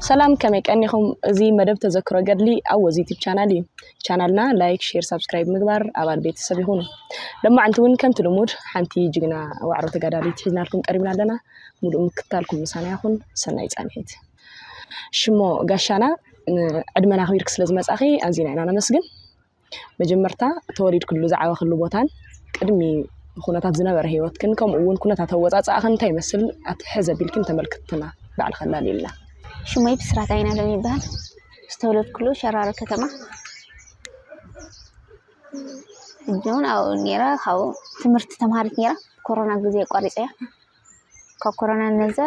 ሰላም፣ ከመይ ቀኒኹም? እዚ መደብ ተዘክሮ ገድሊ ኣብ ወዚ ዩቲብ ቻናል እዩ። ቻናልና ላይክ፣ ሼር፣ ሳብስክራይብ ምግባር ኣባል ቤተሰብ ይኹኑ። ሎማዓንቲ እውን ከምቲ ልሙድ ሓንቲ ጅግና ዋዕሮ ተጋዳሊት ሒዝናልኩም ቀሪብና ኣለና። ሙሉእ ምክትታልኩም ምሳና ይኹን። ሰናይ ጻንሒት። ሽሞ ጋሻና፣ ዕድመና ኣኽቢርክ ስለ ዝመጻኺ ኣዚና ኢና ነመስግን። መጀመርታ ተወሊድክሉ ዝዓበኽሉ ቦታን ቅድሚ ኩነታት ዝነበረ ህይወትክን፣ ከምኡ እውን ኩነታት ኣወጻጽኣኽን እንታይ ይመስል ኣትሕዝ ኣቢልክን ተመልክትና ባዕልኸ ኣላልይልና። ሽመይ ብስራት ኣይናለም ይበሃል። ዝተወለድኩሉ ሸራሮ ከተማ። ሕጂ እውን ኣብኡ ነይረ። ካብኡ ትምህርቲ ተምሃሪት ነይረ። ኮሮና ግዜ ኣቋሪፀያ። ካብ ኮሮና ነዘ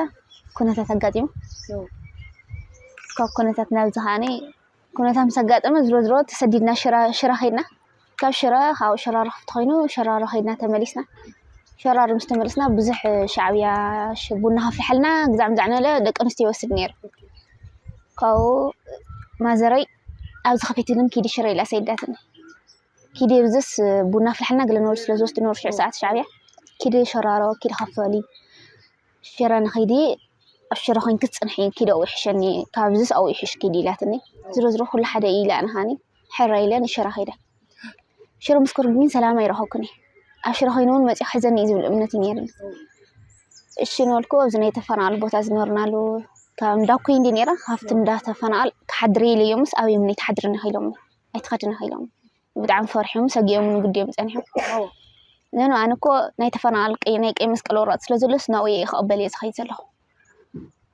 ኩነታት ኣጋጢሙ። ካብ ኩነታት ናብዚ ከዓኒ ኩነታት ምስ ኣጋጠመ ዝሮ ዝሮ ተሰዲድና ሽራ ሽራ ከይድና። ካብ ሽረ ካብኡ ሸራሮ ክፍቲ ኮይኑ ሸራሮ ከይድና ተመሊስና። ሸራሮ ምስ ተመሊስና ብዙሕ ሻዕብያ ሽ- ቡና ከፍልሓልና ግዛዕ ምዛዕ ነለ ደቂ ኣንስትዮ ይወስድ ነይሩ። ካብኡ ማዘረይ ኣብዚ ከፊትልን ኪዲ ሽረ ኢላ ሰይዳትኒ። ኪዲ ብዝስ ቡና ፍልሓልና ገለ ነበሩ ስለ ዝወስዱ ነበሩ ሽዑ ሰዓት ሻዕብያ። ኪዲ ሸራሮ ኪዲ ከፈሊ ሽረ ንኸይዲ ኣብ ሽረ ኮይንኪ ትጽንሒ ኪዲ ኣብኡ ይሕሸኒ ካብዝስ ኣብኡ ይሕሽ ኪዲ ኢላትኒ። ዝሮ ዝሮ ኩሉ ሓደ እዩ ኢላ ንሃኒ ሕራ ኢለ ንሽረ ከይደ። ሽረ ምስ ከድኩ ግን ሰላም ኣይረኸብኩን እየ። ኣብ ሽረ ኮይኑ እውን መፂኡ ክሕዘኒ እዩ ዝብል እምነት እዩ ነይርኒ። እሺ ንበልኩ ኣብዚ ናይ ተፈናቐል ቦታ ዝነበርናሉ ካብ እንዳኩይ እንዲ ነይረ ካብቲ እንዳተፈናቐል ክሓድር ኢለ እዮምስ ኣበዮም ናይ ትሓድርኒ ከኢሎምኒ ኣይትኸድኒ ከኢሎምኒ። ብጣዕሚ ፈሪሖም ሰጊኦም ንግዲ እዮም ጸኒሖም። ነኑ ኣነ እኮ ናይ ተፈናቐል ቀይ ናይ ቀይ መስቀል ወረቐት ስለ ዘሎስ ናብኡ እየ ክቕበል እየ ዝኸይድ ዘለኹ።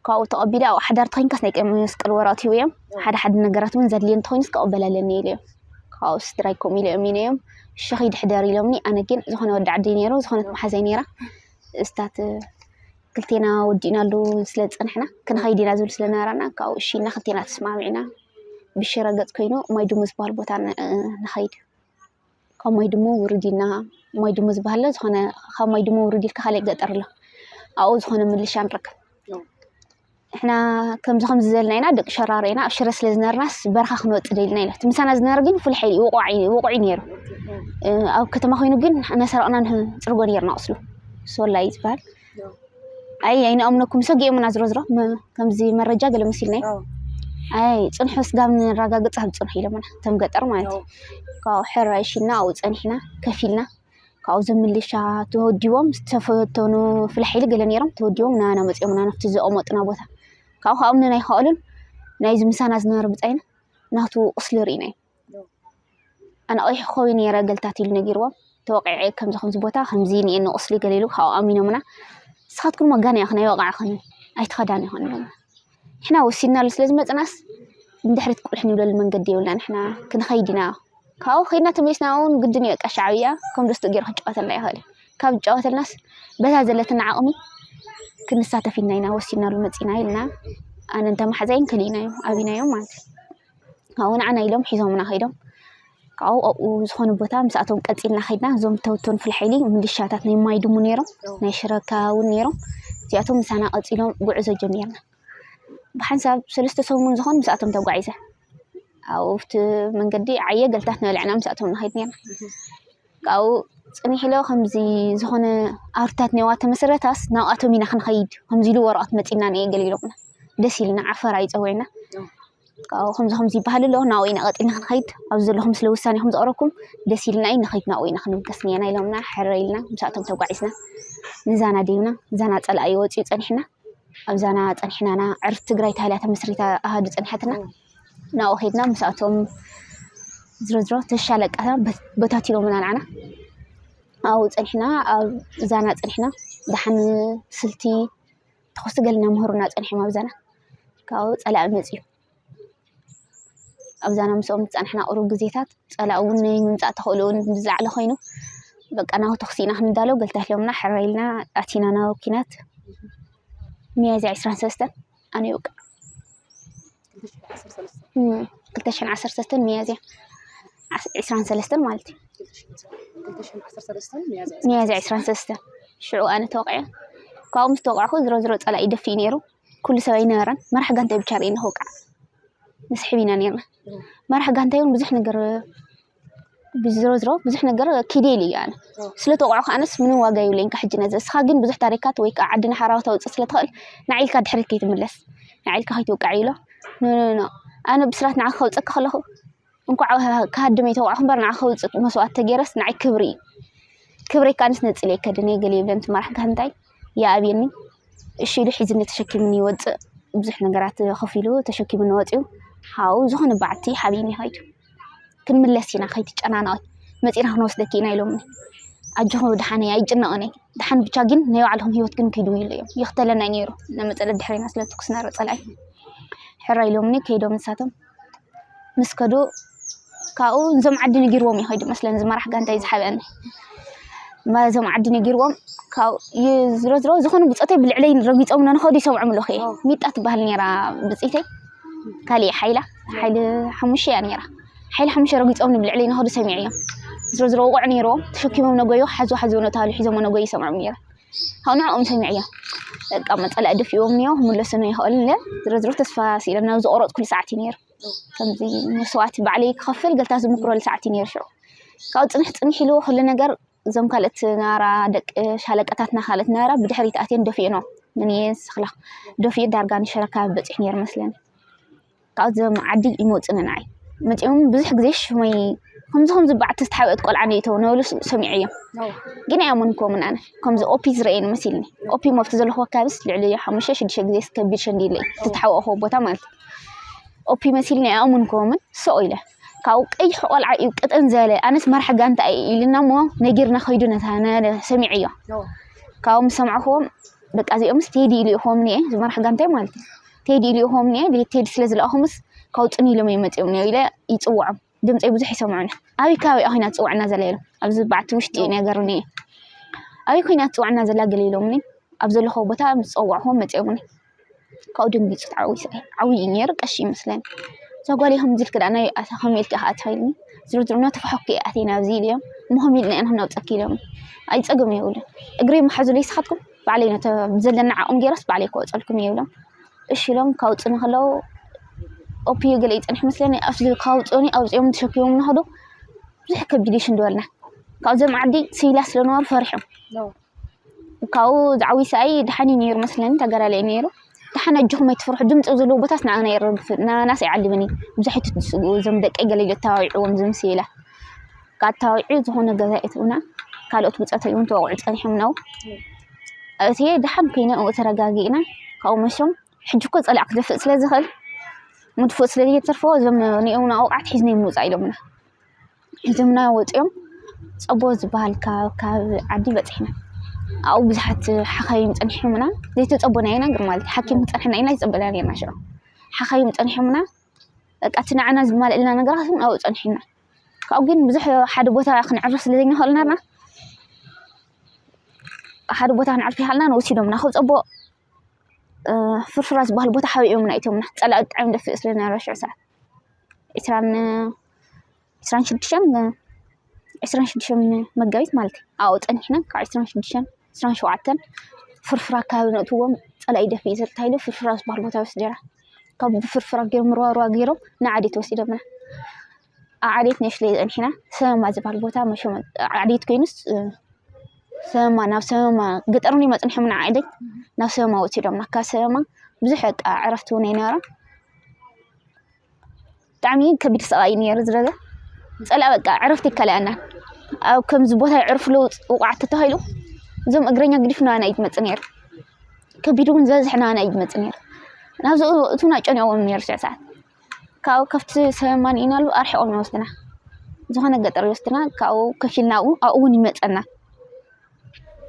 ካብኡ ተቐቢለ ኣብኡ ሓዳር ተኾይንካስ ናይ ቀይ መስቀል ወረቐት ሂቡ እዮም። ሓደ ሓደ ነገራት እውን ዘድልየ እንተኾይኑስ ክቕበል ኣለኒ ኢለ እዮም። ካብኡ ስድራይ ከምኡ ኢለ እዮም ኢለ እዮም። እሺ ኺድ ሕደር ኢሎምኒ። ኣነ ግን ዝኾነ ወዲ ዓደይ ነይሩ፣ ዝኾነት መሓዛይ ነይራ። እስታት ክልቴና ወዲእናሉ ስለ ዝጸንሕና ክንኸይድ ኢና ዝብል ስለ ነበረና ካብኡ እሺ ኢልና ክልቴና ተስማሚዕና ብሽረ ገጽ ኮይኑ ማይ ድሙ ዝበሃል ቦታ ን- ንኸይድ። ካብ ማይ ድሙ ውርድ ኢልና ማይ ድሙ ዝበሃል ኣሎ፣ ዝኾነ ካብ ማይ ድሙ ውርድ ኢልካ ካልእ ገጠር ኣሎ ኣብኡ ዝኾነ ምልሻ ንረክብ። ንሕና ከምዚ ከምዚ ዘለና ኢና ደቂ ሸራሮ ኢና ኣብ ሽረ ስለ ዝነበርናስ በረኻ ክንወጽእ ደልና ኢና እቲ ምሳና ዝነበረ ግን ፍሉይ ሓይሊ ውቑዕ እዩ ውቑዕ እዩ ነይሩ። ኣብ ከተማ ኮይኑ ግን እናሰረቕና ንፅርጎ ነይርና ቁስሉ ሶላ እዩ ዝበሃል። ኣይ ኣይንኣምነኩም ሰጊኦምና ዝሮ ዝሮ መ- ከምዚ መረጃ ገለ መሲልና እዩ። ኣይ ፅንሑ ስጋብ ንረጋግፅ ኣብ ፅንሑ ኢሎምና እቶም ገጠር ማለት እዩ። ካብኡ ሕራይ ሽና ኣብኡ ፀኒሕና ከፊልና ካብኡ ዘምልሻ ተወዲቦም ዝተፈተኑ ፍልሓ ኢሉ ገለ ነይሮም ተወዲቦም ናና መፂኦምና ናብቲ ዘቐመጡና ቦታ ካብኡ ከኣምንን ኣይኸኣሉን ናይዚ ምሳና ዝነበረ ብፃይና ናቱ ቁስሊ ርኢና እዩ። ኣነ ቀይሕ ክኸውን እየ ረገልታት ኢሉ ነጊርዎም ተወቂዐ ከምዚ ከምዚ ቦታ ከምዚ እኒኤኒ ቁስሊ ገለ ኢሉ ካብኡ ኣሚኖምና ንስኻትኩም መጋን ኢኽን ኣይወቃዕኽን ኣይትኸዳን ኢኽን ኢሎም ንሕና ወሲድናሉ ስለ ዝመፅናስ ንድሕሪት ቁልሕ ንብለሉ መንገዲ የብልና ንሕና ክንኸይድ ኢና ካብኡ ከይድና ተመሊስና እውን ግድን እዩ በቃ ሻዕብያ ከም ደስትኡ ገይሩ ክጫወተልና ይኽእል እዩ ካብ ዝጫወተልናስ በዛ ዘለትና ዓቕሚ ክንሳተፍ ኢልና ኢና ወሲድናሉ መፂና ኢልና ኣነን ተማሓዛይን ከሊእናዮም ኣቢናዮም ማለት እዩ ካብኡ ንዓና ኢሎም ሒዞምና ከይዶም ካብኡ ኣብኡ ዝኾነ ቦታ ምስኣቶም ቀፂልና ከይድና እዞም ተወተኑ ፍሉይ ሓይሊ ምልሻታት ናይ ማይ ድሙ ነይሮም ናይ ሽረካ እውን ነይሮም እዚኣቶም ምሳና ቀፂሎም ጉዕዞ ጀሚርና ብሓንሳብ ሰለስተ ሰሙን ዝኾን ምስኣቶም ተጓዒዘ ኣብኡ ኣብቲ መንገዲ ዓየ ገልታት ንበልዕና ምስኣቶም ንኸይድ ነርና ካብኡ ፅንሕ ኢለ ከምዚ ዝኾነ ኣርታት ኔዋ ተመሰረታስ ናብኣቶም ኢና ክንኸይድ ከምዚ ኢሉ ወረቐት መፂና ነየ ገለ ኢሎምና ደስ ኢልና ዓፈር ኣይፀውዕና ካብኡ ከምዚ ከምዚ ይበሃል ኣሎ ናብኡ ኢና ቀጢልና ክንኸይድ ኣብዚ ዘለኹም ስለ ውሳኔኹም ዘቕረብኩም ደስ ኢልና እዩ ንኸይድ ናብኡ ኢና ክንብገስ ኔና ኢሎምና ሕረ ኢልና ምስኣቶም ተጓዒዝና ንዛና ደይብና ዛና ፀላኢ ወፂኡ ፀኒሕና ኣብዛና ፀኒሕናና ዕርፍ ትግራይ ተባሂላ ተመስሪታ ኣሃዱ ፀኒሓትና ናብኡ ከይድና ምስኣቶም ዝሮ ዝሮ ተሻለቃታ በታቲኖምና ንዓና ኣብኡ ፀኒሕና ኣብ ዛና ፀኒሕና ደሓን ስልቲ ተኸስቲ ገልና ምህሩና ፀኒሖም ኣብዛና ካብኡ ፀላኢ መፅዩ ኣብዛና ምስኦም ዝፀናሕና ቁሩብ ግዜታት ፀላእ እውን ናይ ምምፃእ ተኽእሎ እውን ዝለዓለ ኮይኑ በቃ ናብኡ ተኽሲ ኢና ክንዳሎ ገልታት ኢሎምና ሕራይ ኢልና ኣቲና ናብ ኪናት ሚያዝያ ዕስራን ሰለስተን ኣነ ይውቃዕ ክልተ ሽሕን ዓሰርተ ሰለስተን ሚያዝያ ዕስራን ሰለስተን ማለት እዩ ሚያዝያ ዕስራን ሰለስተን ሽዑ ኣነ ተወቂዐ ካብኡ ምስ ተወቃዕኩ ዝሮ ዝሮ ፀላእ ይደፍእ ነይሩ ኩሉ ሰብ ኣይነበረን መራሕ ጋንታይ ብቻ ርኢና ከውቃዕ ንስሕብ ኢና ነርና መራሕ ጋንታይ እውን ብዙሕ ነገር ብዝሮ ዝሮ ብዙሕ ነገር ኪደ ኢለ እዩ ኣነ ስለ ተወቃዕኩ ኣነስ ምንም ዋጋ ይብለኝ ካብ ሕጂ ነዚ እስኻ ግን ብዙሕ ታሪካት ወይ ከዓ ዓድና ሓራዊ ተውፅእ ስለ ትኽእል ንዓይልካ ድሕሪት ከይትምለስ ንዓይልካ ከይትውቃዕ ኢሎ ኖ ኖ ኖ ኣነ ብስራት ንዓኺ ከውፀኪ ከለኹ እንኳዕ ክሃድም ይተውዓኹ እምበር ንዓኺ ከውፅእ መስዋእቲ ተገይረስ ንዓይ ክብሪ እዩ። ክብረይ ከኣንስ ነፅል የከድን እየ ገለ ይብለን ትመራሕ ጋህንታይ ይኣብየኒ። እሺ ኢሉ ሒዝኒ ተሸኪምኒ ይወፅእ። ብዙሕ ነገራት ከፊሉ ተሸኪምኒ ወፂኡ። ሓው ዝኾነ ባዕቲ ሓቢኒ ይኸይዱ። ክንምለስ ኢና ከይትጨናነቒ መፂና ክንወስደኪ ኢና ኢሎምኒ። ኣጆኹ ደሓነይ ኣይጭነቕን እየ። ደሓን ብቻ ግን ናይ ባዕልኹም ህይወት ግን ክህድዉ ኢሉ እዮም ይኽተለና ነይሩ። ነመፀለ ድሕሬና ስለ ትኩስ ነረ ፀላኢ ሕራ ኢሎምኒ ከይዶም ንሳቶም ምስ ከዱ ካብኡ እዞም ዓዲ ነጊርዎም ይኸይዱ መስለን ዝመራሕ ጋንታ እዩ ዝሓበአኒ። እዞም ዓዲ ነጊርዎም ካብኡ ዝሮ ዝሮ ዝኾኑ ብፆተይ ብልዕለይ ረጊፆም ነንኸዱ ይሰምዖም ኣለኹ እየ። ሚጣ ትበሃል ነይራ ብፅተይ ካሊእ ሓይላ ሓይሊ ሓሙሽተ እያ ነይራ። ሓይሊ ሓሙሽተ ረጊፆም ንብልዕለይ ንኸዱ ሰሚዐ እዮም። ዝሮ ዝሮ ውቑዕ ነይርዎም ተሸኪሞም ነገዩ ሓዙ ሓዙ ነታሉ ሒዞም ነገዩ ይሰምዖም ነይረ። ካብ ንዕኦም ሰሚዐ እዮም። በቃ መፀላእ ደፊዎም እኒኦ ክምለሱን ይኽእሉ ኢለ ዝሮ ዝሮ ተስፋ ስኢለ ናብ ዝቆረፅኩሉ ሰዓት እዩ ነይሩ። ከምዚ መስዋእቲ ባዕለይ ክኸፍል ገልታት ዝምክረሉ ሰዓት እዩ ነይሩ ሽዑ። ካብኡ ፅንሕ ፅንሕ ኢሉ ኩሉ ነገር እዞም ካልኦት ናራ ደቂ ሻለቀታትና ካልኦት ናራ ብድሕሪት ኣትዮም ደፊእኖ ምንየን ስኽላ ደፊኡ ዳርጋ ንሸረካ በፂሕ ነይሩ መስለኒ። ካብኡ ዘም ዓዲ ይመፁኒ ንዓይ መፂኦም ብዙሕ ግዜ ሽመይ ከምዚ ከምዚ በዓል ተስተሓወአት ቆልዓ ንእተው ነበሉ ሰሚዐ እዮም። ግን ኣያመንኮምን ኣነ ከምዚ ኦፒ ዝረአየኒ መሲልኒ። ኦፒ መብቲ ዘለኹ ኣካባቢስ ልዕሊ ሓሙሽተ ሽዱሽተ ግዜ ከቢድ ሸንዲ ኢለ እዩ ተተሓወእኹ ቦታ ማለት እዩ። ኦፒ መሲልኒ ኣያመንኮምን ሰኦ ኢለ ካብኡ ቀይሕ ቆልዓ እዩ ቅጥን ዘለ ኣነስ መራሕ ጋንታ እየ ኢልና እሞ ነጊርና ከይዱ ነታ ሰሚዐዮ። ካብኡ ምስ ሰማዕኹዎም በቃ እዚኦምስ ቴዲ ኢሉ ይኾም እየ ዝመራሕ ጋንታይ ማለት እዩ። ቴዲ ኢሉ ይኾም እየ ቴዲ ስለ ዝለኣኹምስ ከውፅን ኢሎም እዮም መፂኦም እየ ኢለ ይፅውዖም። ድምፀይ ብዙሕ ይሰምዑኒ። ኣበይ ከባቢ ኮይና ትፅውዕና ዘላ ኢሎም ኣብዚ በዓቲ ውሽጢ እዩ ነገሩኒ እየ። ኣበይ ኮይና ትፅውዕና ዘላ ገለ ኢሎምኒ ኣብ ዘለኹዎ ቦታ ምስ ፀዋዕኹዎም መፂኦምኒ። ካብኡ ደንጊፁ ተዓዊሰ ዓብዪ እዩ ነይሩ ቀሺ ይመስለኒ። እዛ ጓል ከም ዝልክ ዳ ናይ ኣታ ከም ኢልካ ከኣ ትኸይልኒ ዝርዝሩ እናተፈሓኩ እየ ኣትየ ናብዚ ኢለዮም። እሞ ከም ኢልና ኢና ክነውፀኪ ኢሎም ኣይፀገም የብሉን። እግረይ መሓዙለይ ስኻትኩም ባዕለይ ነተ ብዘለና ዓቕም ገይረስ ባዕለይ ክወፀልኩም እየ ኢሎም። እሺ ኢሎም ካውፅኒ ከለዉ ኦፒዮ ገለ ይፀንሕ መስለኒ ኣብዚ ካውፅኒ ኣውፅኦም ተሸኪሞም ንኸዱ። ብዙሕ ከቢድ ይሽ እንደበልና ካብዞም ዓዲ ስይላ ስለነበሩ ፈሪሖም። ካብኡ ዝዓብይ ሰኣይ ደሓን እዩ ነይሩ መስለኒ ተጋዳላይ ነይሩ። ደሓን ኣጆኹም ኣይትፍርሑ ድምፂ ዘለዎ ቦታስ ንዓና የረግፍ ናናስ ኣይዓልብን እዩ። ብዙሕ ኣይትትስኡ እዞም ደቀይ ገለ ኢሉ ኣተባቢዕዎም ዝምስ ኢላ ካብ ኣተባቢዑ ዝኾነ ገዛ የትኡና። ካልኦት ብፀተይ እውን ተወቕዑ ፀኒሖም ነው። እቲ ደሓን ኮይነ ኡ ተረጋጊእና ካብኡ መሾም ሕጂ እኮ ፀላዕ ክደፍእ ስለ ዝኽእል ምድፍእ ስለ ዘይተርፎ እዞም ንኦምና ኣውቃዕት ሒዝና ይምውፃእ ኢሎምና። ሒዞምና ወፂኦም ፀቦ ዝበሃል ካብ ዓዲ በፂሕና ኣብኡ ብዙሓት ሓኻይም ፀኒሖምና ዘይተፀቦና ኢና ግን ማለት ሓኪም ክፀንሐና ኢና ይፀበና ነርና ሽዑ ሓኻይም ፀኒሖምና በቃ እቲ ንዓና ዝማልእልና ነገራት ኣብኡ ፀኒሕና ካብኡ ግን ብዙሕ ሓደ ቦታ ክንዕርፍ ስለ ዘይንኽእል ነርና ሓደ ቦታ ክንዕርፍ ይሃልና ንወሲዶምና ካብ ፀቦ ፍርፍራ ዝበሃል ቦታ ሓቢኦምና እቶምና ፀላኢ ብጣዕሚ ደፍእ ስለ ዝነበረ ሽዑ ሰዓት ዕስራን ዕስራን ሽዱሽተን ዕስራን ሽዱሽተን መጋቢት ማለት እዩ ኣብኡ ፀኒሕና ካብ ዕስራን ሽዱሽተን ዕስራን ሸውዓተን ፍርፍራ ኣካባቢ ነእትዎም ፀላኢ ደፍእ እዩ ተታሂሉ ፍርፍራ ዝበሃል ቦታ ወስደና ካብ ብፍርፍራ ገይሮም ርዋርዋ ገይሮም ንዓዴት ወሲዶምና ኣብ ዓዴት ነሽለ ፀኒሕና ሰመማ ዝበሃል ቦታ መሸመ ዓዴት ኮይኑስ ሰመማ ናብ ሰመማ ገጠር እውን መፅንሖም ንዓደይ ናብ ሰመማ ወሲዶምና ካብ ሰመማ ብዙሕ በቃ ዕረፍቲ እውን ኣይነበረ ብጣዕሚ ከቢድ ሰብኣይ ነይሩ ዝረዘ ፀላ በቃ ዕረፍቲ ይከለኣና ኣብ ከምዚ ቦታ ይዕርፉ ለውጥ ውቃዓት ተተባሂሉ እዞም እግረኛ ግዲፍ ናና እዩ ዝመፅእ ነይሩ ከቢድ እውን ዝበዝሕ ናና እዩ ዝመፅእ ነይሩ ናብዚ እቱና ጨኒዎም ነይሩ ሽዕ ሰዓት ካብኡ ከፍቲ ሰማን ኢና ኣሉ ኣርሒቖም ይወስድና ዝኾነ ገጠር ይወስድና ካብኡ ከፊልና ኣብኡ እውን ይመፀና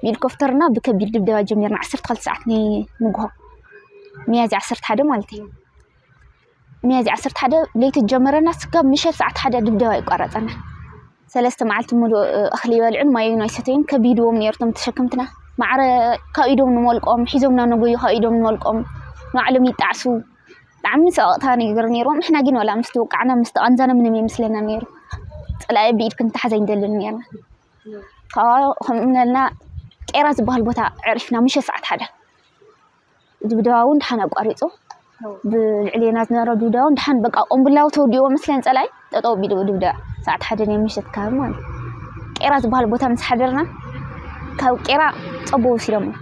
ብሄሊኮፍተርና ብከቢድ ድብደባ ጀሚርና ዓሰርተ ክልተ ሰዓት ንግሆ ሚያዝያ ዓሰርተ ሓደ ማለት እዩ ሚያዝያ ዓሰርተ ሓደ ለይቲ ጀመረና ስጋብ ምሸት ሰዓት ሓደ ድብደባ ይቋረፀና ሰለስተ መዓልቲ ሙሉእ እኽሊ ይበልዑን ማይ እውን ኣይሰተዩን ከቢድዎም ነይሩ እቶም ተሸከምትና ማዕረ ካብ ኢዶም ንመልቆም ሒዞምና ነጎዩ ካብ ኢዶም ንመልቆም ንባዕሎም ይጣዕሱ ብጣዕሚ ሰቐቕታ ነገር ነይርዎም ንሕና ግን ዋላ ምስቲ ወቃዕና ምስቲ ቃንዛና ምንም የምስለና ነይሩ ፀላኢ ብኢድ ክንተሓዝ ኣይንደልን ነርና ካብ ከምኡ ኢልና ቄራ ዝበሃል ቦታ ዕሪፍና ምሸት ሰዓት ሓደ ድብደባ እውን ድሓን ኣቋሪፁ ብልዕሌና ዝነበረ ድብደባ እውን ድሓን በቃ ቆምብላዊ ተወዲእዎ መስለን ፀላኢ ጠጠው ቢሉ ድብደባ ሰዓት ሓደ ናይ ምሸት ከባቢ ማለት ቄራ ዝበሃል ቦታ ምስ ሓደርና ካብ ቄራ ፀቦ ወሲዶምና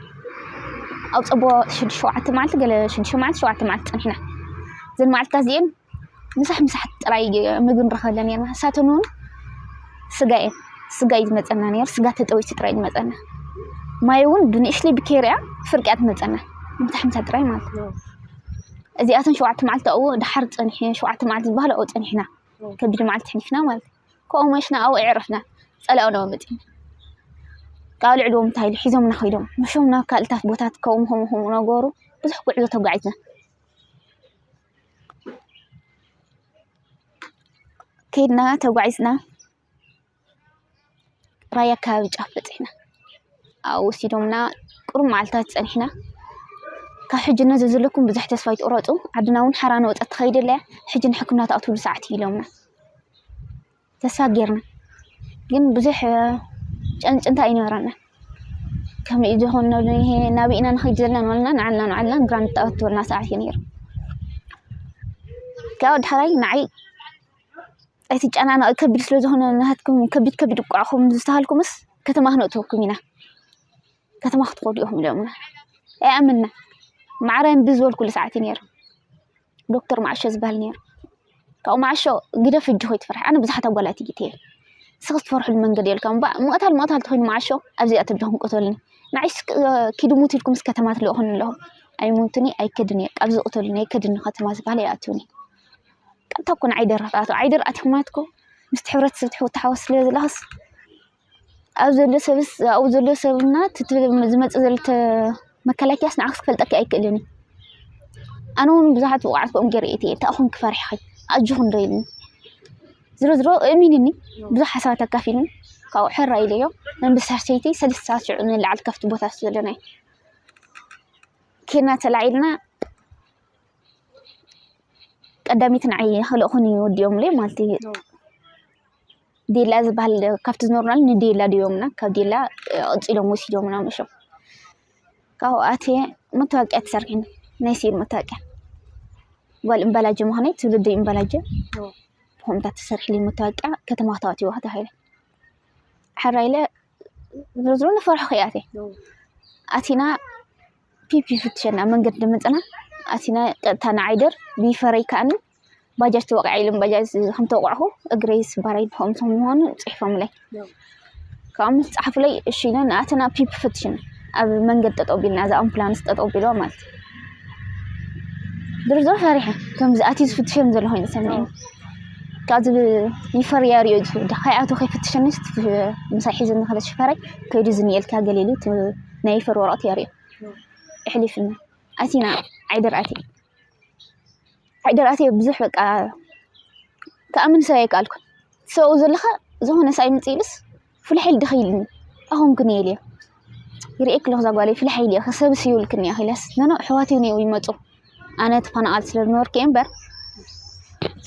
ኣብ ፀቦ ሽዱሽተ ሸውዓተ መዓልቲ ገለ ሽዱሽተ መዓልቲ ሸውዓተ መዓልቲ ፀኒሕና እዘን መዓልትታት እዚኤን ምሳሕ ምሳሕ ጥራይ ምግቢ ንረኽበለን ነርና። እሳተን እውን ስጋ እየን፣ ስጋ እዩ ዝመፀና ነይሩ። ስጋ ተጠቢሱ ጥራይ እዩ ዝመፀና። ማይ እውን ብንእሽተይ ብኬርያ ፍርቅያ ትመፀና፣ ምሳሕ ምሳሕ ጥራይ ማለት እዩ። እዚኣተን ሸውዓተ መዓልቲ ኣብኡ ድሓር ፀኒሐ፣ ሸውዓተ መዓልቲ ዝበሃል ኣብኡ ፀኒሕና፣ ከቢድ መዓልቲ ሕሊፍና ማለት እዩ። ከምኡ መሽና ኣብኡ የዕረፍና። ፀላኡ ነው መፂና ካብ ልዕልዎም እንታይ ኢሉ ሒዞምና ከይዶም፣ ምሾም ናብ ካልእታት ቦታት ከምኡ ከምኡ ከምኡ ነገሩ። ብዙሕ ጉዕዞ ተጓዒዝና ከይድና ተጓዒዝና ራያ ከባቢ ጫፍ በፂሕና። ኣብኡ ወሲዶምና ቁሩብ መዓልታት ፀኒሕና። ካብ ሕጂ ነዚ ዘለኩም ብዙሕ ተስፋ ይትቁረፁ፣ ዓድና እውን ሓራ ነወፀት ትኸይድ ኣለያ፣ ሕጂ ንሕክምና ትኣትውሉ ሰዓት እዩ ኢሎምና። ተስፋ ጌርና ግን ብዙሕ ጨንጭንታ ኣይነበረና። ከመይ ዝኾን ናብ ኢና ንኸይድ ዘለና ንበልና ንዓልና ንዓልና ግራ ንተኣትወልና ሰዓት እዩ ነይሩ። ካብ ዳሕራይ ንዓይ እቲ ጨናናቂ ከቢድ ስለ ዝኾነ ናትኩም ከቢድ ከቢድ እቋዕኹም ዝተሃልኩምስ ከተማ ክነእትወኩም ኢና፣ ከተማ ክትኸዱ ኢኹም ኢሎምና። ኣይኣመንና። ማዕረ እምቢ ዝበልኩሉ ሰዓት እዩ ነይሩ። ዶክተር መዓሾ ዝበሃል ነይሩ። ካብኡ መዓሾ ግደፍ እጅ ኾይ ትፈርሕ ኣነ ብዙሓት ኣጓላት እየ እስኺ ትፈርሕሉ መንገዲ የልካ እምባ ምቕታል ምቕታል ተኾይኑ መዓሾ ኣብዚኣ ተብለኹም ቅተሉኒ። ንዓይስ ኪዱ ሙት ኢልኩም ምስ ከተማ ትልእኹን ኣለኹም። ኣይሙትኒ ኣይከድን እየ ካብዚ ቅተሉኒ ኣይከድን ከተማ ዝበሃል ይኣትውኒ። ቀጥታ እኮ ንዓይደር ኣቶ ዓይደር ኣቲኹም ማለት እኮ ምስቲ ሕብረተሰብ ትሕውትሓወስ ስለ ዘለኽስ ኣብ ዘሎ ሰብስ ኣብኡ ዘሎ ሰብና ዝመፅእ ዘሎ መከላከያስ ንዓክስ ክፈልጠኪ ኣይክእልን እዩ። ኣነ እውን ብዙሓት ብቑዓት ከምኡ ገይረ እየ እየ ተኣኹን ክፈርሕኺ ኣጅኹ እንዶ ኢልኒ። ዝሮ ዝሮ እሚንኒ ብዙሕ ሓሳባት ኣካፊልኒ። ካብኡ ሕራ ኢለዮ። መንበሳርሰይቲ ሰለስተ ሰዓት ሽዑ ንላዓል ካብቲ ቦታ ዘለናይ ኬና ተላዒልና ቀዳሚት ንዓይ ክልእኹን እዩ ወዲኦምለይ ማለት እዩ። ዴላ ዝበሃል ካብቲ ዝኖርናሉ ንዴላ ድዮምና ካብ ዴላ ቀፂሎም ወሲዶምና ምሾም። ካብኡ ኣትየ መታወቂያ ተሰርሒኒ ናይ ሲል መታወቂያ ጓል እምበላጀ ምዃነይ ትውልዲ እምበላጀ ብኸምታት ተሰርሒሊ መታወቂያ ከተማ ክተዋትዋ ተባሂለ። ሓራ ኢለ ዝሮ ዝሮ ንፈርሑ ከይኣትየ ኣቲና ፒፒ ፍትሸና መንገዲ መፅና ኣቲና ቀጥታ ንዓይደር ብይፈረይ ከኣኒ ባጃጅ ተወቂዐ ኢሎም ባጃጅ ከም ተወቃዕኩ እግረይ ስባረይ ብኸምኡ ምዃኑ ፅሒፎምለይ። ካብ ምስ ፀሓፉለይ እሺ ኢለ ንኣተና ፒፕ ፈትሽና ኣብ መንገድ ጠጠው ቢልና እዛ ኣምቡላንስ ጠጠው ቢልዋ ማለት እዩ። ድርዞ ፈሪሐ ከምዚ ኣትዩ ዝፍትሸም ዘሎ ኮይኑ ሰሚዐ ካብዚ ይፈርያ ሪኦ ከይኣቱ ከይፍትሸኒ ምሳይ ሒዘኒ ከለሽ ፈራይ ከይዱ ዝኒኤልካ ገሊሉ ናይ ይፈር ወረቐት የርእዮ። እሕሊፍና ኣቲና ዓይደር ኣቲ ዓይደር ኣቲ ብዙሕ በቃ ክኣምን ሰብ ኣይከኣልኩን። ሰብኡ ዘለኻ ዝኾነ ሰብኣይ ምፅእ ኢሉስ ፍልሕ ኢሉ ድኸይልኒ ኣኹም ክንየል እየ ይርእየክ ኣለኹ እዛ ጓለይ ፍልሕ ኢሉ እየ ሰብስ ይብልክኒ እያ ኢለስ ነኖ ኣሕዋት እዩ ነይው ይመፁ ኣነ ተፈናቓል ስለ ዝነበርኩ እየ እምበር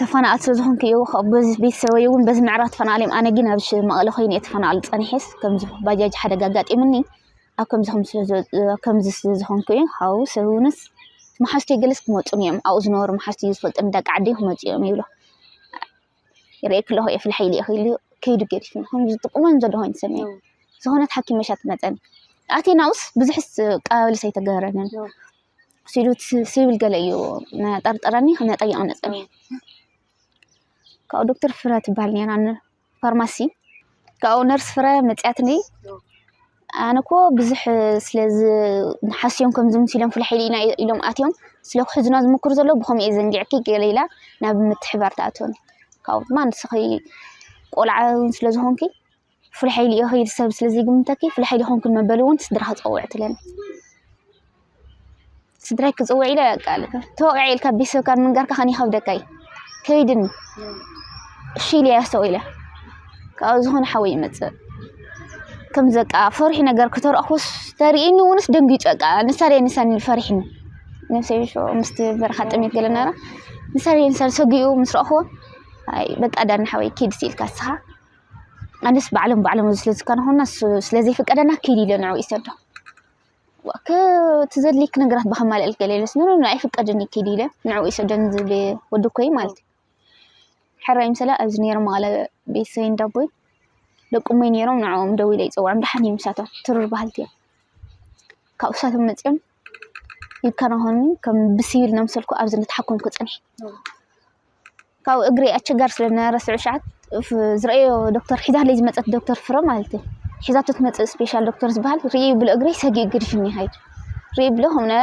ተፈናቓል ስለ ዝኾንኩ እዩ በዚ ቤተሰበይ እውን በዚ ምዕራፍ ተፈናቓል እዮም ኣነ ግን ኣብ መቐለ ኮይነ እየ ተፈናቓል ፀኒሐስ ከምዚ ባጃጅ ሓደጋ ኣጋጢምኒ ኣብ ከምዚ ከም ስለ ዘ- ኣብ ከምዚ ስለ ዝኾንኩ እየ ካብኡ ሰብ እውንስ መሓዝተይ ገለስ ክመፁን እዮም ኣብኡ ዝነበሩ መሓዝተይ ዝፈልጠኒ ደቂ ዓደይ ክመፁ እዮም ይብሎ ይርእየክ ኣለኹ እየ ፍልሓይ ኢለ እየ ከይዱ ገዲፍኒ ከም ዝጥቅሞን ዘሎ ኮይኑ ሰሚዐ ዝኾነት ሓኪም መሻ ትመፀኒ ኣቴና ውስ ብዙሕስ ቀባበልስ ኣይተገበረንን ሲሉ ሲቪል ገለ እዩ ነጠርጠረኒ ክነጠይቕ ነፀኒ ካብኡ ዶክተር ፍረ ትበሃል ነራ ፋርማሲ ካብኡ ነርስ ፍረ መፅያትኒ ኣነ ኮ ብዙሕ ስለዚ ንሓስዮም ከም ዝምስሎም ፍልሕ ኢልና ኢሎም ኣትዮም ስለ ክሕዝና ዝምክሩ ዘለዉ ብኸምኡ እየ ዘንጊዕኪ ገለ ኢላ ናብ ምትሕባር ትኣትወኒ ካብኡ ድማ ንስኺ ቆልዓ እውን ስለ ዝኾንኪ ፍልሕ ኢሉ እዩ ከይድ ሰብ ስለ ዘይግምተኪ ፍልሕ ኢሉ ኾንኩን መበሊ እውን ስድራ ክፀውዕ ትለኒ ስድራይ ክፅውዕ ኢለ በቃ ተወቂዐ ኢልካ ቤተሰብካ ንምንጋርካ ከን ይኸብደካ እዩ ከይድኒ እሺ ኢለ እያ ኣስተውኢለ ካብኡ ዝኾነ ሓወይ ይመፅእ ከም ዘቃ ፈሪሒ ነገር ክተረእኹስ ተርእኒ እውንስ ደንጊፁ በቃ ንሳ ደይ ንሳኒ ፈሪሕኒ ነብሰይ ምስቲ በረኻ ጥሜት ገለ ነራ ንሳ ደይ ንሳ ሰጊኡ ምስ ረእኽዎ ኣይ በቃ ዳኒ ሓወይ ኪድ ኢልካ እስኻ ኣነስ ባዕሎም ባዕሎም እዚ ስለ ዝከናኹና ስለ ዘይፍቀደና ኪድ ኢለ ንዕኡ ይሰዶ ትዘድልክ ነገራት ብኸማልእል ገለ ኢለስ ኖ ኖ ኣይፍቀድን እዩ ኪድ ኢለ ንዕኡ ይሰደን ዝብል ወዲ ኮይ ማለት እዩ ሕራይ ምሰላ ኣብዚ ነይሮም መቐለ ቤተሰበይ እንዳቦይ ደቁመይ ነይሮም ንዕኦም ደው ኢለ ይፀውዖም ደሓን እዩ ምሳቶም ትሩር ባህልቲ እዮም ካብኡ እሳቶም መፅኦም ይከናኸኑኒ። ከም ብሲቪል እናመሰልኩ ኣብዚ እናተሓከምኩ ፀኒሐ። ካብኡ እግረይ ኣቸጋሪ ስለ ዝነበረ ስዑ ሸዓት ዝረኣዮ ዶክተር፣ ሒዛለይ ዝመፀት ዶክተር ፍረ ማለት እዩ፣ ሒዛቶ ትመፅእ ስፔሻል ዶክተር ዝበሃል ርእዩ ብሎ እግረይ ሰጊኡ ገዲፍኒ ይኸይድ። ርእዩ ብሎ ከምነ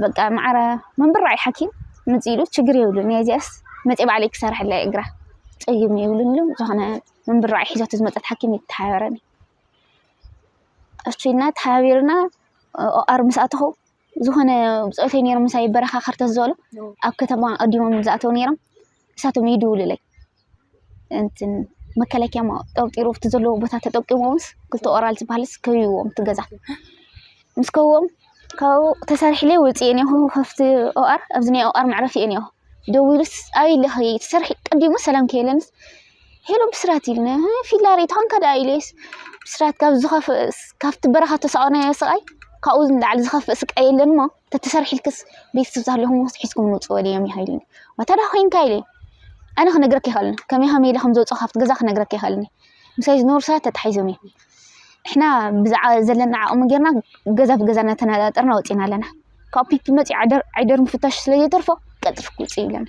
በቃ ማዕረ መንብር ራዕይ ሓኪም ምፅ ኢሉ ችግር የብሉን፣ እዚኣስ መፅእ ባዕለይ ክሰርሐላ እየ እግራ፣ ፀይም የብሉን ኢሉ ዝኾነ መንብር ራዕይ ሒዛቶ ዝመፀት ሓኪም ይተሓበረኒ። እሱ ኢልና ተሓቢርና ኦኣር ምስ ኣተኹ ዝኾነ ብፆተይ ነይሮም ምሳይ በረኻ ከርተት ዝበሉ ኣብ ከተማ ኣዲሞም ዝኣተው ነይሮም። እሳቶም ይድውሉለይ እንትን መከላከያ ማ ጠውጢሩ ኣብቲ ዘለዎ ቦታ ተጠቂሞምስ ክልተ ኦራል ዝበሃልስ ከብዎም እቲ ገዛ ምስ ከብዎም ካብኡ ተሰሪሕለይ ውፅእ እኒኹ ከፍቲ ኦኣር ኣብዚ ናይ ኦኣር መዕረፊ እኒኹ ደዊሉስ ኣበይ ኣለኺ ትሰርሒ ቀዲሙ ሰላም ከየለንስ ሄሎ ብስራት ኢልኒ ፊላሪ ተኾንካ ደኣ ኢለስ ብስራት ካብ ዝኸፍእስ ካብቲ በረኻ ተሳቆናዮ ስቃይ ካብኡ ንላዕሊ ዝኸፍእ ስቃይ የለን እሞ ተተሰርሒልክስ ቤተሰብ ዝሃለኹም ሒዝኩም ንውፅእ ወደ እዮም ይኸይልኒ ዋታ ዳ ኮይንካ ኢለ ኣነ ክነግረክ ይኸልኒ ከመይ ከመይ ኢለ ከም ዘውፅእ ካብቲ ገዛ ክነግረክ ይኸልኒ ምሳይ ዝነበሩ ሰባት ተታሒዞም እዮም ንሕና ብዛዕባ ዘለና ዓቕሚ ጌርና ገዛ ብገዛ እናተነጣጠርና ወፂና ኣለና ካብ ፒፒ መፂኡ ዓይደር ምፍታሽ ስለ ዘይተርፎ ቀልጥፍ ክውፅእ ይብለና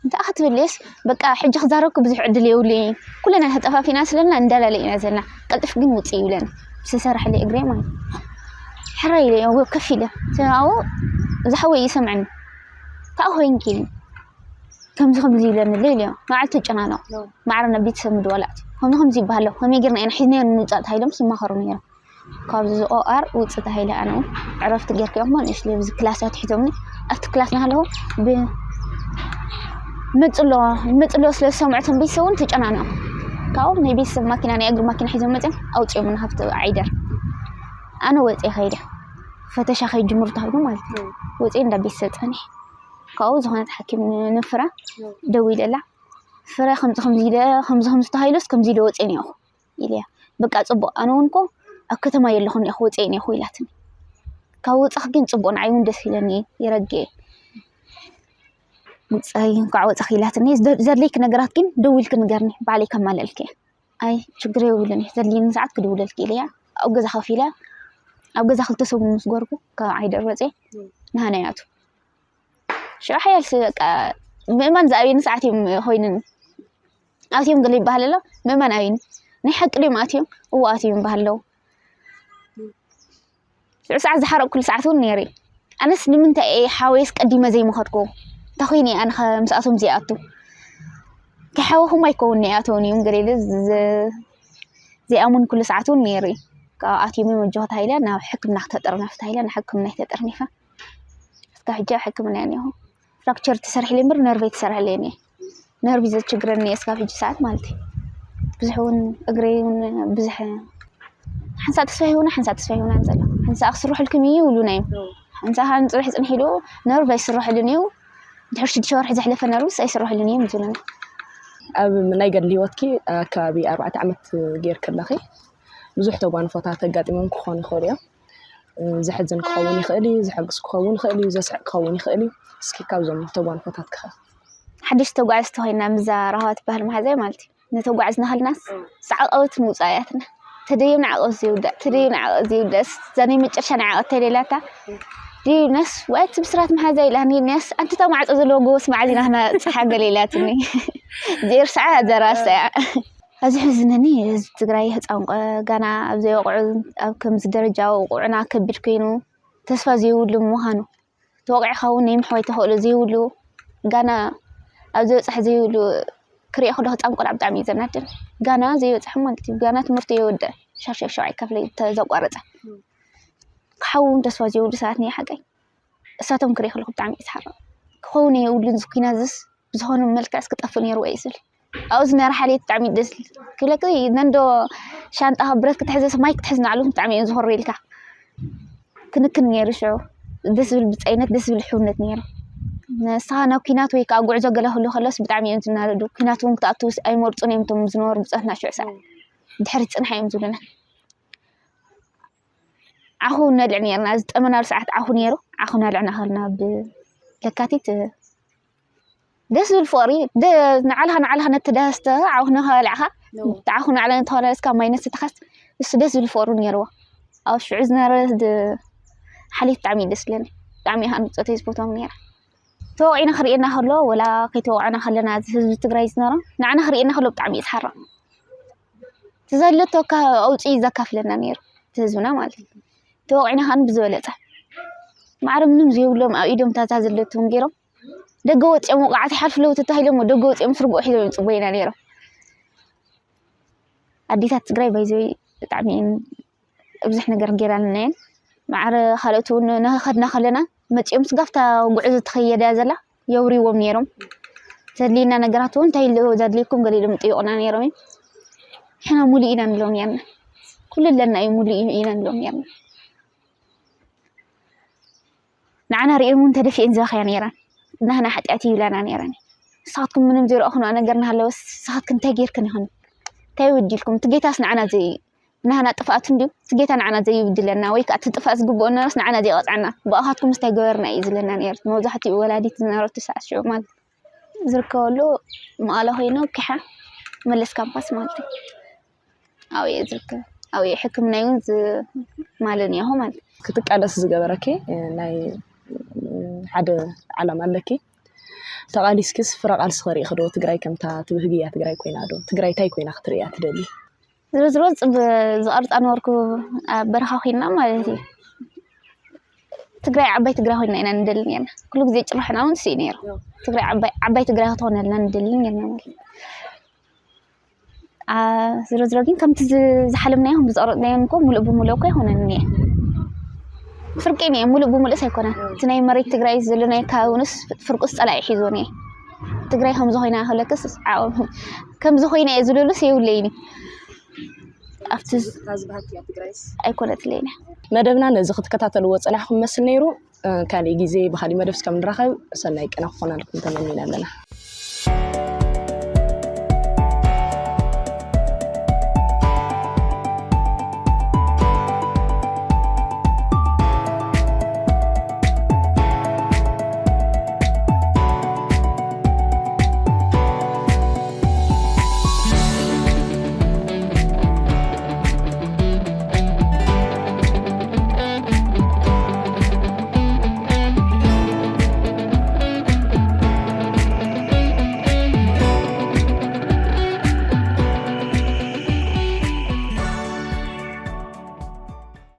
እንታይ ክትብልስ በቃ ሕጂ ክዛረብኩ ብዙሕ ዕድል የብሉ ኩለና ተጠፋፊና ስለና እንዳላለ ኢና ዘለና ቀልጥፍ ግን ውፅእ ይብለና ዝተሰርሐለ እግረይ ማለት ሕራይ ኢለ እዎ ከፍ ኢለ ኣብኡ ዝሓወይ ይሰምዐኒ ካእ ኮይንኪ ከምዚ ከምዚ ይብለኒ ሌል እዮ መዓልቲ ጨናነቕ ማዕረ ናብ ቤተሰብ ምድዋል ኣትዩ ከምዚ ከምዚ ይበሃሎ ከመይ ጌርና ኢና ሒዝናዮ ንምውፃእ ተባሂሎም ይማኸሩ ነይሮም ካብዚ ኦኣር ውፅእ ተባሂለ ኣነ እውን ዕረፍቲ ጌርክዮ እሞ ንእሽለ ብዚ ክላስ ኣትሒዞምኒ ኣብቲ ክላስ ናሃለኹ ብ መፅሎ መፅሎ ስለ ዝሰምዑ እቶም ቤተሰብ እውን ተጨናነቑ ካብኡ ናይ ቤተሰብ ማኪና ናይ እግሪ ማኪና ሒዞም መፅኦም ኣውፅኦምና ካብቲ ዓይደር ኣነ ወፅየ ከይደ ፈተሻ ከይጅምሩ ተባሂሉ ማለት እዩ ወፅየ እንዳ ቤተሰብ ፀኒሐ ካብኡ ዝኾነት ሓኪም ንፍረ ደዊለላ ፍረ ከምዚ ከምዚ ኢለ ከምዚ ከምዚ ተባሂሉስ ከምዚ ኢለ ወፅየ እኒኦኹ ኢለያ በቃ ፅቡቕ ኣነ እውን እኮ ኣብ ከተማ የለኹን እየ ክወፅእ እየ እኮ ኢላትኒ ካብ ወፃኽ ግን ፅቡቕ ንዓይ እውን ደስ ኢለኒ የረግኤ ውፅኣይ እንኳዕ ወፃኽ ኢላትኒ ዘድለይክ ነገራት ግን ደዊልክ ንገርኒ ባዕለይ ከማለልክ እየ ኣይ ችግር የብሉን እየ ዘድልየኒ ሰዓት ክድውለልክ ኢለያ ኣብ ገዛ ከፍ ኢለ ኣብ ገዛ ክልተ ሰሙን ምስ ገርኩ ካብ ዓይደር ወፅየ ንሃናያቱ ሽዑ ሓያል በቃ ምእማን ዝኣብየኒ ሰዓት እዮም ኮይኑኒ ኣትዮም ገለ ይበሃል ኣሎ ምእማን ኣብዩኒ ናይ ሓቂ ድዮም ኣትዮም እዎ ኣትዮም ይበሃል ኣለዉ ሽዑ ሰዓት ዝሓረቕኩሉ ሰዓት እውን ነይሩ ኣነስ ንምንታይ እየ ሓወየስ ቀዲመ ዘይመኸድኩ እንታይ ኮይነ ኣነ ምስኣቶም ዘይኣቱ ከይሓወኹም ኣይከውን ይኣተውን እዮም ገለ ዘይኣምን ኩሉ ሰዓት እውን ነይሩ ካብ ኣትዮም እዮም ኣጆኻ ተባሂለ ናብ ሕክምና ክተጠርነፍ ተባሂለ ናብ ሕክምና ተጠርኒፈ እስካብ ሕጂ ኣብ ሕክምና እየ እኒሆ ፍራክቸር ተሰርሕለይ እምበር ነርቭ ኣይተሰርሐለይን እየ ነርቭ እዩ ዘችግረኒ እየ እስካብ ሕጂ ሰዓት ማለት እዩ ብዙሕ እውን እግረይ እውን ብዙሕ ሓንሳእ ተስፋ ይህቡና ሓንሳእ ተስፋ ይህቡና ዘሎ ሓንሳእ ክስርሑልኩም እዩ ይብሉና እዮም ሓንሳእ ከዓ ንፅባሕ ፅንሕ ኢሉ ነርቭ ኣይስርሕሉን እዩ ድሕሪ ሽዱሽተ ወርሒ ዘሕለፈ ነርቭስ ኣይስርሕሉን እዮም ዝብሉና ኣብ ናይ ገድሊ ህይወትኪ ኣከባቢ ኣርባዕተ ዓመት ጌርኪ ኣለኺ ብዙሕ ተጓንፎታት ኣጋጢሞም ክኾኑ ይኽእሉ እዮም ዘሕዝን ክኸውን ይኽእል እዩ፣ ዘሐጉስ ክኸውን ይኽእል እዩ፣ ዘስሕቕ ክኸውን ይኽእል እዩ። እስኪ ካብዞም ተጓንፎታትኪ ኸ? ሓድሽ ተጓዕዝቲ ኮይና ምዛ ራህዋ ትበሃል መሓዛይ ማለት እዩ። ነተጓዕዝ ናሃልናስ ዝዓቐበት ምውፃእ እያትና። ተደይብና ዓቐብ ዘይውዳእ፣ ተደይብና ዓቐብ ዘይውዳእ። እዛ ናይ መጨረሻ ናይ ዓቐብ ተደላታ ድዩነስ ወይ እቲ ብስራት መሓዛ ኢላኒ ነስ ኣንቲ እታ ማዕፆ ዘለዎ ጎቦስ መዓዝ ኢና ክነብፅሓ ገለ ኢላትኒ። ዘይርስዓ ዘራስታ እያ። ኣዝዩ የሕዝነኒ ህዝቢ ትግራይ ህፃን ቆ- ጋና ኣብ ዘይወቕዑ ኣብ ከምዚ ደረጃ ውቑዕና ከቢድ ኮይኑ ተስፋ ዘይብሉ ምዃኑ ተወቒዕኻ እውን ናይ ምሕዋይ ተኽእሎ ዘይብሉ ጋና ኣብ ዝበፅሕ ዘይብሉ ክሪኦ ከለኹ ህፃን ቆልዓ ብጣዕሚ እዩ ዘናድን ጋና ዘይበፅሐ ማለት እዩ ጋና ትምህርቱ የወድአ ሻሻይ ሸውዓይ ክፍሊ ዘቋረፀ ክሓዊ እውን ተስፋ ዘይብሉ ሰባት ናይ ሓቀይ እሳቶም ክሪኦ ከለኹ ብጣዕሚ እዩ ዝሓርቕ ክኸውን የብሉን እዚ ኩናት ዝስ ብዝኾነ መልክዕስ ክጠፍእ ነይርዎ እዩ ዝብል ኣብኡ ዝነበረ ሓልየት ብጣዕሚ እዩ ደስ ዝብል ክብለካ እዩ ነንዶ ሻንጣ ብረት ክትሕዘስ ማይ ክትሕዝ ንዓሉ ብጣዕሚ እዮም ዝኾሩ ኢልካ ክንክን ነይሩ ሽዑ ደስ ዝብል ብፀይነት ደስ ዝብል ሕውነት ነይሩ ንስኻ ናብ ኩናት ወይ ከዓ ጉዕዞ ገለ ክህሉ ከሎስ ብጣዕሚ እዮም ዝናደዱ ኩናት እውን ክትኣትውስ ኣይመርፁን እዮም እቶም ዝነበሩ ብፀትና ሽዑ ሰዓት ድሕሪ ፅንሓ እዮም ዝብሉና ዓኹ ነልዕ ነርና ዝጠመናሉ ሰዓት ዓኹ ነይሩ ዓኹ ነልዕ ናኸልና ብለካቲት ደስ ዝብል ፍቕሪ ንዓልኻ ንዓልኻ ነተዳስተ ዓኹ ነኸበልዕኻ ዓኹ ንዓለ ነተኸለስካ ማይ ነስተኻስ እሱ ደስ ዝብል ፍቕሪ ነይርዎ ኣብ ሽዑ ዝነበረ ሓልዮት ብጣዕሚ እዩ ደስ ዝብለኒ። ብጣዕሚ እየ ከዓ ንብፆተይ ዝፈትዎም ነይረ። ተወቂዕና ክርእየና ከሎ፣ ወላ ከይተወቀዕና ከለና፣ እዚ ህዝቢ ትግራይ ዝነበረ ንዓና ክርእየና ከሎ ብጣዕሚ እዩ ዝሓርቕ። እቲ ዘሎቶ ኣውፅኡ እዩ ዘካፍለና ነይሩ፣ እቲ ህዝብና ማለት እዩ። ተወቂዕና ከዓ ብዝበለፀ ማዕረ ምንም ዘይብሎም ኣብ ኢዶም ታዛ ዘለቶም ገይሮም ደገ ወፂኦም፣ ወቃዕቲ ሓልፍለው ተታሂሎም ደገ ወፂኦም ስርግኦ ሒዞም ይፅበዩና ነይሮም። ኣዴታት ትግራይ ባይዘወይ ብጣዕሚ እየን ብዙሕ ነገር ገይራልና እየን። ማዕረ ካልኦት እውን ንኸድና ከለና መፂኦም ስጋፍታ ጉዕዞ ትኸየዳ ዘላ የውሪዎም ነይሮም። ዘድልየና ነገራት እውን እንታይ ኢሉ ዘድልየኩም ገለ ኢሎም ይጥይቁና ነይሮም እዮም። ሕና ሙሉእ ኢና ንብሎም ነርና። ኩሉ ኣለና እዩ፣ ሙሉእ ኢና ንብሎም ነርና። ንዓና ሪኦም እውን ተደፊአን ዝበኽያ ነይረን። ናህና ሓጢኣት ይብላና ነይረን። ንስኻትኩም ምንም ዘይረእኹንኦ ነገር እናሃለወስ ንስኻትኩም እንታይ ጌርክን ይኹን? እንታይ በዲልኩም? እቲ ጌታስ ንዓና ዘይ ናህና ጥፍኣት እንድዩ። እቲ ጌታ ንዓና ዘይብድለና ወይ ከዓ እቲ ጥፍኣት ዝግብኦ ነሮስ ንዓና ዘይቐፅዓና። ብኣኻትኩም እንታይ ገበርና እዩ ዝብለና ነይሩ። መብዛሕትኡ ወላዲት ዝነበረቱ ሰዓት ሽዑ ማለት ዝርከበሉ መቐለ ኮይኑ ኪሓ መለስ ካምፓስ ማለት እዩ። ኣብኡ እየ ዝርከብ። ኣብኡ እየ ሕክምና እውን ዝማልን እየ ማለት እዩ። ክትቃለስ ዝገበረኪ ናይ ሓደ ዓላማ ኣለኪ። ተቓሊስኪስ ፍረ ቃልሲ ኸርእኺ ዶ? ትግራይ ከምታ ትብህግያ ትግራይ ኮይና ዶ? ትግራይ ታይ ኮይና ክትርእያ ትደሊ? ዝሮ ዝሮ ዝቐርፃ ነበርኩ ኣብ በረኻ ኮይና ማለት እዩ። ትግራይ ዓባይ ትግራይ ኮይና ኢና ንደሊ ነርና። ኩሉ ግዜ ጭርሕና እውን እሱ እዩ ነይሩ። ትግራይ ዓባይ ዓባይ ትግራይ ክትኾነልና ንደሊ ነርና ማለት እዩ። አ፣ ዝሮ ዝሮ ግን ከምቲ ዝ- ዝሓለምናዮ ከም ዝቐረፅናዮ እኮ ሙሉእ ብሙሉእ እኮ ኣይኮነን እኒአ። ፍርቂ እኒአ፣ ሙሉእ ብሙሉእስ ኣይኮነን። እቲ ናይ መሬት ትግራይ ዘሎ ናይ ከባቢ እውንስ ፍርቁስ ፀላኢ ሒዞ እኒአ። ትግራይ ከምዚ ኮይና ከለክስ ዓቕም ከምዚ ኮይና እየ ዝብለሉስ የብለይን እዩ። ኣብቲ ዝ- እታ ዝበሃልክያ ትግራይስ? ኣይኮነትለይን እያ። መደብና ነዚ ክትከታተልዎ ፀናሕኩም መስል ነይሩ። እ፣ ካሊእ ግዜ ብካሊእ መደብ እስከም ንራኸብ ሰናይ ቅነ ክኾነልኩም ተመኒና ኣለና።